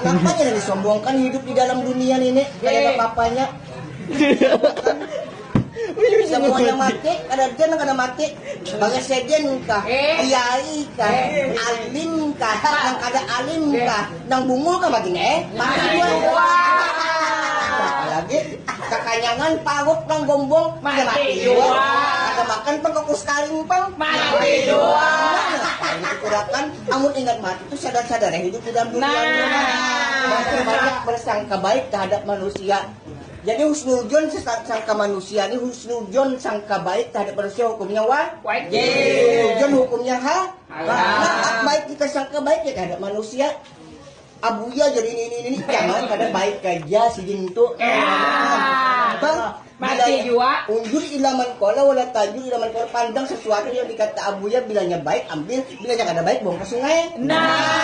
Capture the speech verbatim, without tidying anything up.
Kenapa jangan disombongkan hidup di dalam dunia ini? Kayak apa-apanya. Semuanya mati, kada ada nang kada mati. Presiden kah? Kiai kah? Alim kah? Nang kada alim kah? Nang bungul kah, mati eh? Mati jua. Apalagi kakanyangan, parut nang gombong, ya mati jua. Kada makan pang, kukus karing pang, mati jua. Nah, itu kurakan, amun ingat mati itu sadar-sadar ya hidup di dalam dunia. Nah. Banyak bersangka baik terhadap manusia. Jadi husnuzon sangka manusia ni, husnuzon sangka baik terhadap manusia hukumnya wa-, husnuzon hukumnya ha-, nah, baik kita sangka baik ya terhadap manusia. Abuya jadi ini, ini, ini, jangan kada baik aja si jintu. Bang, mati jua. Unjur ilaman kola wala tajur ilaman kola, pandang sesuatu yang dikata abuya, bilanya baik ambil, bilanya kada baik buang ke sungai. Nah.